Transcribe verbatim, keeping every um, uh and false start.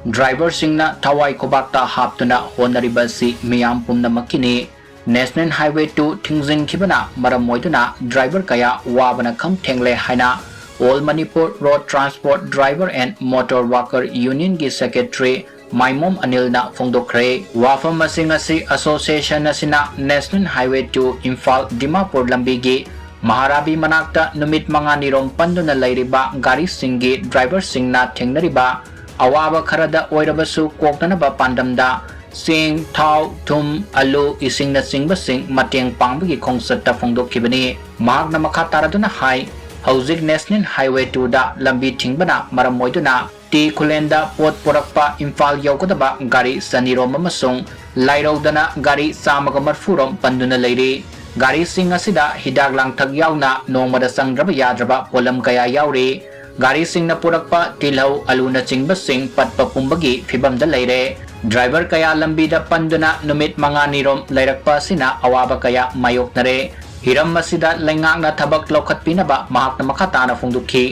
ꯗ꯭ꯔꯥꯏꯚꯔꯁꯤꯡꯅ ꯊꯋꯥꯏ ꯈꯨꯕꯥꯛꯇ ꯍꯥꯞꯇꯨꯅ ꯍꯣꯠꯅꯔꯤꯕ ꯑꯁꯤ ꯃꯤꯌꯥꯝ ꯄꯨꯝꯅꯃꯛꯀꯤꯅꯤ꯫ National Highway two ꯊꯤꯡꯖꯤꯟꯈꯤꯕꯅ ꯃꯔꯝ ꯑꯣꯏꯗꯨꯅ ꯗ꯭ꯔꯥꯏꯚꯔ ꯀꯌꯥ ꯋꯥꯕꯅ ꯈꯝ ꯊꯦꯡꯂꯦ ꯍꯥꯏꯅ All Manipur Road Transport Driver and Motor Worker Union ꯒꯤ Secretary ꯃꯥꯏꯃꯣꯝ ꯑꯅꯤꯜꯅ ꯐꯣꯡꯗꯣꯛꯈ꯭ꯔꯦ꯫ ꯋꯥꯐꯝ ꯑꯁꯤꯡ ꯑꯁꯤ association ꯑꯁꯤꯅ National Highway two Imphal Dimapur ꯂꯝꯕꯤꯒꯤ ꯃꯍꯥꯔꯥꯕꯤ ꯃꯅꯥꯛꯇ ꯅꯨꯃꯤꯠ ꯃꯉꯥꯅꯤꯔꯣꯝ ꯄꯟꯗꯨꯅ ꯂꯩꯔꯤꯕ ꯒꯥꯔꯤꯁꯤꯡꯒꯤ ꯗ꯭ꯔꯥꯏꯚꯔꯁꯤꯡꯅ ꯊꯦꯡꯅꯔꯤꯕ ꯑꯋꯥꯕ ꯈꯔꯗ ꯑꯣꯏꯔꯕꯁꯨ ꯀꯣꯛꯅꯅꯕ ꯄꯥꯟꯗꯝꯗ ꯆꯦꯡ, ꯊꯥꯎ, ꯊꯨꯝ, ꯑꯂꯨ, ꯏꯁꯤꯡꯅꯆꯤꯡꯕꯁꯤꯡ ꯃꯇꯦꯡ ꯄꯥꯡꯕꯒꯤ ꯈꯣꯡꯆꯠꯇ ꯐꯣꯡꯗꯣꯛꯈꯤꯕꯅꯤ꯫ ꯃꯍꯥꯛꯅ ꯃꯈꯥ ꯇꯥꯔꯗꯨꯅ ꯍꯥꯏ, ꯍꯧꯖꯤꯛ National Highway two ꯗ ꯂꯝꯕꯤ ꯊꯤꯡꯕꯅ ꯃꯔꯝ ꯑꯣꯏꯗꯨꯅ ꯇꯤ ꯈꯨꯂꯦꯟꯗ ꯄꯣꯠ ꯄꯨꯔꯛꯄ ꯏꯝꯐꯥꯜ ꯌꯧꯒꯗꯕ ꯒꯥꯔꯤ ꯆꯅꯤꯔꯣꯝ ꯑꯃꯁꯨꯡ ꯂꯥꯏꯔꯧꯗꯅ ꯒꯥꯔꯤ ꯆꯥꯝꯃꯒ ꯃꯔꯤꯐꯨꯔꯣꯝ ꯄꯟꯗꯨꯅ ꯂꯩꯔꯤ꯫ ꯒꯥꯔꯤꯁꯤꯡ ꯑꯁꯤꯗ ꯍꯤꯗꯥꯛ ꯂꯥꯡꯊꯛ ꯌꯥꯎꯅ ꯅꯣꯡꯃꯗ ꯆꯪꯗ꯭ꯔꯕ ꯌꯥꯗ꯭ꯔꯕ ꯄꯣꯠꯂꯝ ꯀꯌꯥ ꯌꯥꯎꯔꯤ꯫ ꯒꯥꯔꯤꯁꯤꯡꯅ ꯄꯨꯔꯛꯄ ꯇꯤꯜꯍꯧ, ꯑꯂꯨꯅꯆꯤꯡꯕꯁꯤꯡ ꯄꯠꯄ ꯄꯨꯝꯕꯒꯤ ꯐꯤꯚꯝꯗ ꯂꯩꯔꯦ꯫ ꯗ꯭ꯔꯥꯏꯚꯔ ꯀꯌꯥ ꯂꯝꯕꯤꯗ ꯄꯟꯗꯨꯅ ꯅꯨꯃꯤꯠ ꯃꯉꯥꯅꯤꯔꯣꯝ ꯂꯩꯔꯛꯄ ꯑꯁꯤꯅ ꯑꯋꯥꯕ ꯀꯌꯥ ꯃꯥꯌꯣꯛꯅꯔꯦ꯫ ꯍꯤꯔꯝ ꯑꯁꯤꯗ ꯂꯩꯉꯥꯛꯅ ꯊꯕꯛ ꯂꯧꯈꯠꯄꯤꯅꯕ ꯃꯍꯥꯛꯅ ꯃꯈꯥ ꯇꯥꯅ ꯐꯣꯡꯗꯣꯛꯈꯤ꯫